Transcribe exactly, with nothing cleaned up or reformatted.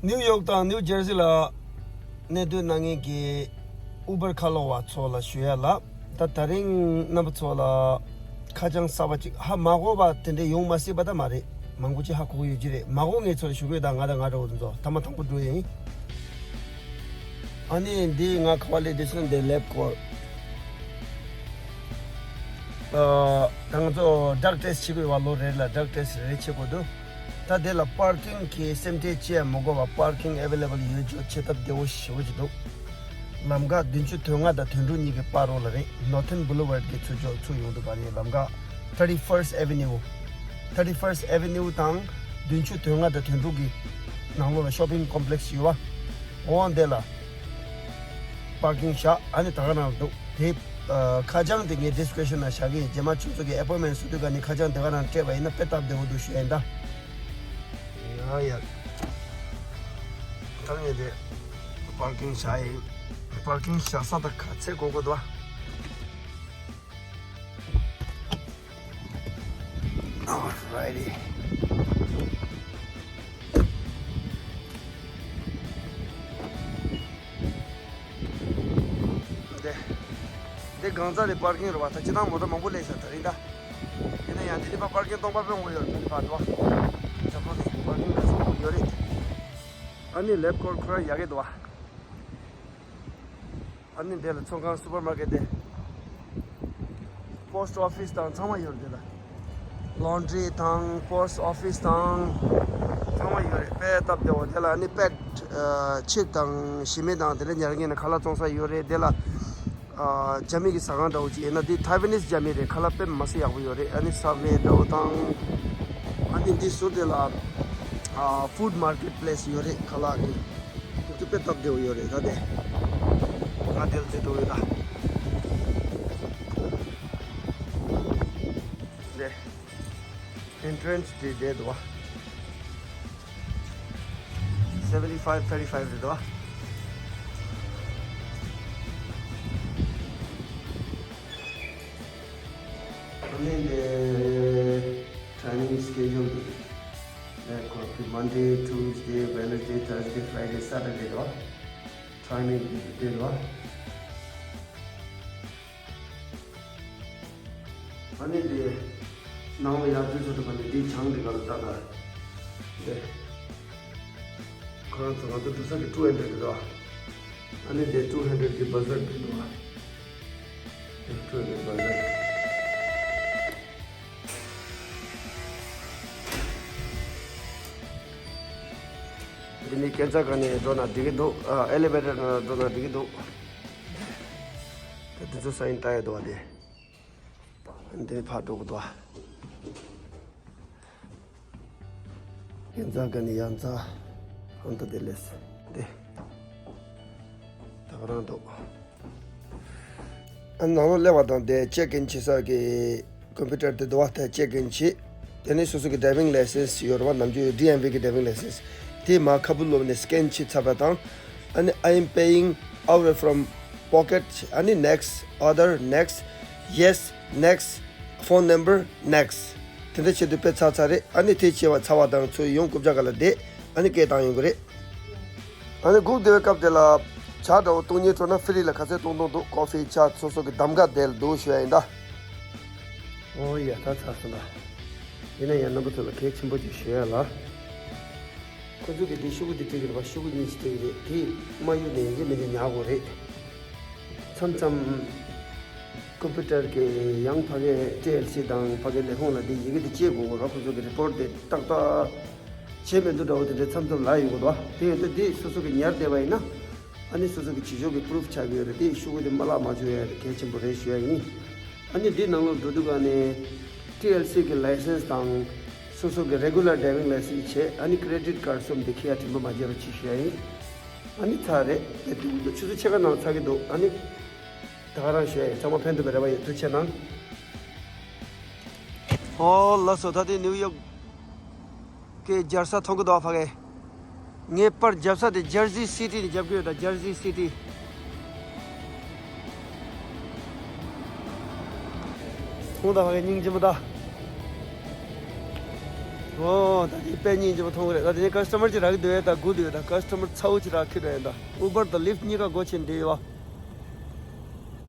ནིའུ་ཡོག་དང་ནིའུ་ཇར་སི་ལ་གནས་སྡོད་གནང་མཁན་གྱི་ཨུ་བར་ཁ་ལོ་བ་ཚོ་ལ་ཞུ་ཡ་ལ། ད་དེ་རིང་རྣམ་པ་ཚོ་ལ་ཁ་བྱང་གསར་པ་ཅིག་ཧ་མ་གོ་བ་དེ་འདྲ་ཡོང་མ་སྲིད་པ་ད་མ་རེད། མང་པོ་ཅིག་ཧ་གོ་གི་ཡོད་ཀྱི་རེད། མ་གོ་མཁན་ཚོ་ལ་ཞུ་གི་ཡོད། ད་ང་དང་ང་འདྲ་བོ་དེ་ཚོ་ཐ་མ་དང་པོ་འགྲོ་ཡིན། ཨ་ནི་འདི་ང་ག་བ་སླེབས་དུས་སོང་འདི་ལེབ་ཀོར། ཨ། ད་ང་ཚོ་ཌག་ཊེ་སི་ཊི་བྱེད་དགོས་པ་ལོ་རེ་ལ་ཌག་ཊེ་སི་ཊི་རེ་བྱེད་དགོས་འདུག་ད་དེ་ལ་པར་ཀིང་གི་སེམས་ཁྲལ་བྱེད་མ་དགོས་པ་པར་ཀིང་ཨེ་ཝེ་ལེ་བལ་ཡོད་ཅོག་བྱེད་ཐབས་བདེ་བོ་ཞེ་པོ་ཅིག་འདུག་ལམ་ཁ་བདུན་ཅུ་དོན་ལྔ་དང་དོན་དྲུག་གཉིས་ཀྱི་བར་རོ་ལ་རེད། ནོར་ཐན་བྷུ་ལོ་ཝར་གྱི་ཚུར་ཕྱོགས་ཚུར་ཡོང་དུས་བར་ཡི་ལམ་ཁ། Thirty First Avenue། Thirty First Avenue དང་བདུན་ཅུ་དོན་ལྔ་དང་དོན་དྲུག་གི་ནང་ལོགས་ལ་ཤོ་པིང་ཀོམ་པི་ལེག་སི་ཡོད་པ། འོང་དེ་ལ་པར་ཀིང་བཞག་ཨ་ནི་ད་ག་རང་འདུག་དེ། ཨ། ཁ་བྱང་དེ་ངས་ཌི་སི་ཀི་རིབ་ཤན་ན་བཞག་གི་ཡིན། རྗེས་མ་ཁྱོད་ཚོ་གི་ཨེ་པོའིན་མེན་ཊི་བཟོ་དུས་ག་ནས་ཁ་བྱང་དེ་ག་རང་སྤྲད་པ་ཡིན་ན་དཔེ་སྟབས་བདེ་བོ་འདུག་ཞུ་ཡ་ཡིན་ད། ཡ་ཡ། ད་ངས་དེ་པར་ཀིང་བཞག་ཡིན། པར་ཀིང་བཞག་ས་ད་ག་ཚད་དགོས་དགོས་འདུག་ཨ། Alrighty. འདི། འདི་གང་ཚ་རེད། པར་ཀིང་རེད་བ། ད་སྤྱིར་བཏང་མོ་ཊ་མང་པོ་སླེབས་ཤག་ད་རིང་ད། ཡིན་ན་ཡང་འདི་ནི་པར་ཀིང་སྟོང་པ་དཔེ་མང་པོ་ཡོད་རེད། ད་ནི་ཕར་འགྲོ། ཇ་ཕོ་ནི་པར་ཀིང་ད་ཚོ་ཡོད་རེད། ཨ་ནི་ལེབ་ཀོར་ཁོ་རང་ཡག་གི་འདུག་བ། ཨ་ནི་འདི་ལ་ཚོང་ཁང་སུ་པར་མར་ཀེཊ་དེ། པོ་སི་ཊི་ཨོ་ཕི་སི་དང་ཚང་མ་ཡོད་རེད་དེ་ལ། ལོན་ཌི་རི་དང་པོ་སི་ཊི་ཨོ་ཕི་སི་དང་ཚང་མ་ཡོད་རེད། དཔེ་སྟབས་བདེ་བོ། དེ་ལ་ཨ་ནི་པེ་ཊི་ཨ་ཕྱུགས་དང་ཞི་མི་དང་དེ་འདྲ་ཉར་མཁན་ནི་ཁ་ལག་བཙོང་ས་ཡོད་རེད། དེ་ལ་ཨ་རྒྱ་མི་གི་ཟ་ཁང་འདྲ་བོ་ཅིག་ཡིན་ན་འདི་ཐའེ་ཝན་ནིས་རྒྱ་མི་རེད། ཁ་ལག་དཔེ་མ་སྲིད་ཡག་པོ་ཡོད་རེད། ཨ་ནི་སབ་ཝེ་འདྲ་བོ་དང་། ཨ་ནི་འདི་ཟུར་དེ་ལ་ཨ་ཕུཌ་མར་ཀེཊ་པི་ལེ་སི་ཡོད་རེད། ཁ་ལག་གི། དེ་ཚོ་དཔེ་སྟབས་བདེ་བོ་ཡོད་རེད་ད་དེ། ང་དེ་ལ་བརྩི་འགྲོ་ཡོད་ད། དེ། ཨེན་ཊི་རན་སི་དེ་བསྡད་འདུག་བ། Seventy five thirty five རེད་འདུག་བ། ཨ་ནི་འདི་ཊའི་མིང་སི་ཀེ་ཇུ་ཨལ་དེ། ལེབ་ཀོར་གྱི་Monday, Tuesday, Wednesday, Thursday, Friday, Saturday རེད་བ། ཊའི་མིང་དེ་འདུག་བ། ཨ་ནི་དེ་ནང་ལ་ཡར་འཛུལ་ཚར་དུས་ག་ནས་དེའི་བྱང་དེ་ག་ལ་ལྟ་ད། དེ་ཁོ་རང་ཚོ་ང་ཚོ་འགྲོ་ས་གི་two hundred རེད་བ། ཨ་ནི་དེ་two hundred གི་བ་ཟར་དེ་འདུག་བ། དེ་two hundred བ་ཟར། འདི་ནི་སྐས་འཛེག་ག་ནས་འགྲོ་ན་འགྲིག་གི་འདུག་ཨ། ཨེ་ལི་ཝེ་ཊར་ནང་འགྲོ་ན་འགྲིག་གི་འདུག་དེ་འདི་ཚོ་སའིན་ལྟ་ཡ་འདུག་བ་དེ། འདི་ཕར་འགྲོ་གི་འདུག་བ། སྐས་འཛེག་ག་ནས་ཡར་འཛེག་ཧང་ད་དེ་ལས་དེ། ད་ག་རང་འདུག་ཨ། ནང་ལོགས་སླེབས་པ་དང་དེ་ཅེག་ཨིན་བྱེད་ས་གི་ཀམ་པུ་ཊར་དེ་འདུག་བ། དེ་ཅེག་ཨིན་བྱེད། དེ་ནས་སོ་སོ་གི་ཌ་རའི་ཝིང་ལའི་སེན་སི་ཡོད་རེད་བ། ནམ་རྒྱུན་ཌི་ཨེམ་ཝི་གི་ཌ་རའི་ཝིང་ལའི་སེན་སི་དེ་མར་ཁ་སྦུག་ལོགས་ནས་སི་ཀེན་བྱེད་ཚར་བ་དང་། ཨ་ནི་I am paying out from pocket ཨ་ནི་next, other, next, yes, next, phone number, next དེ་འདྲ་བྱེད་དུས་དཔེ་ཚར་ཚར་རེད། ཨ་ནི་དེ་བྱས་པ་ཚར་བ་དང་ཚུར་ཡོང་རྐུབ་བཀྱག་སྒང་ལ་བསྡད། ཨ་ནི་སྐད་བཏང་ཡོང་གི་རེད། ཨ་ནི་སྒུག་བསྡད་པའི་སྐབས་དེ་ལ་ཇ་འདྲ་བོ་བཏུང་སྙིང་བྲོ་ན་ཧྥི་རི་ལ་ག་ཚད་བཏུང་བཏུང་འདུག་ཀོ་ཧྥི་ཇ་སོ་སོ་གི་གདམ་ག་དེ་ལ་འདུག་ཞུ་ཡ་ཡིན་ད། ཨོ་ཡ། ད་ཚར་སོང་ད། ཡིན་ན་ཡང་རྣམ་པ་ཚོ་ལ་གལ་ཆེན་པོ་ཅིག་ཞུ་ཡ་ལ། ཁོ་ཚོ་གིས་འདི་ཤོག་གུ་འདི་སྤྲད་ཀྱི་རེད་པ། ཤོག་གུ་གཉིས་ཤིག་སྤྲད་ཀྱི་རེད། དེ་མ་གཡུག་ནས་ཡིན་གཅིག་མིན་གཅིག་ཉར་དགོས་རེད། མཚམས་མཚམས་ཀམ་པུ་ཊར་གི་ཡང་ཕ་གིའི་ཊི་ཨེལ་སི་དང་ཕ་གིའི་ལས་ཁུངས་ལ་འདི་ཡི་གེ་འདི་སྐྱེལ་དགོས་རེད། ཁོ་ཚོ་གི་རི་པོར་ཊ་དེ་ཏག་ཏག་བྱས་མི་འདུག་འདྲ་བོ་དེ་འདྲའི་མཚམས་མཚམས་ལབ་ཡོང་གི་འདུག་དེ་ཡོད་དུས་འདི་སོ་སོ་གིས་ཉར་བསྡད་པ་ཡིན་ན། ཨ་ནི་སོ་སོ་གི་བྱེད་ཕྱོགས་ཀྱི་པུ་རུབ་ཆགས་ཀྱི་ཡོད་རེད། དེ་ཤོག་གུ་དེ་མ་བརླག་མ་བཅུག་ཡ་དེ་གལ་ཆེན་པོ་རེད་ཞུ་ཡ་ཡིན། ཨ་ནི་འདི་ནང་ལོགས་འགྲོ་དུས་ག་ནས་ཊི་ཨེལ་སི་གི་ལའི་སེན་སི་དང་སོ་སོ་གི་རེ་གུ་ལར་ཌ་རའི་ཝིང་ལའི་སེན་སི་བྱས། ཨ་ནི་ཀི་རེ་ཌིཊ་ཀར་གསུམ་དེ་འཁྱེར་ཡ་དྲན་པ་མ་བརྗེད་རོགས་གྱིས་ཞུ་ཡ་ཡིན། ཨ་ནི་ཚར་རེད། དེ་དུས་འདུག་ཆུ་ཚོད་ཕྱེད་ཀ་ནང་ཚར་གྱི་འདུག་ཨ་ནི་ད་ག་རང་ཞུ་ཡ་ཡིན། ཚང་མ་ཕན་ཐོགས་པའི་རེ་བ་ཡོད། ཐུགས་རྗེ་གནང་། ཨོ་ལགས་སོ། ད་ལྟའི་ནིའུ་ཡོག་གི་རྒྱལ་ས་མཐོང་གི་འདུག་ཨ། ཕ་གི་ངས་པར་རྒྱབ་ས་དེ་ཇར་ཟི་སི་ཊི་ནས་རྒྱབ་ཀྱི་ཡོད། ད་ཇར་ཟི་སི་ཊི། མཐོང་ད་ཕ་གི་སྙིང་རྗེ་མོ་ད། ཨོ་ད་དེ་དཔེ་སྙིང་རྗེ་པོ་མཐོང་གི་རེད། ད་དེ་ནས་ཀ་སི་ཊ་མར་ཅིག་རག་གི་འདུག་ད་སྒུག་འདུག་ད་ཀ་སི་ཊ་མར་ཚ་བོ་ཅིག་རག་གི་རེད། ད་ཨུ་བར་དང་ལིཕ་གཉིས་ཀ་སྒོ་ཕྱེ་བསྡད་ཡོད།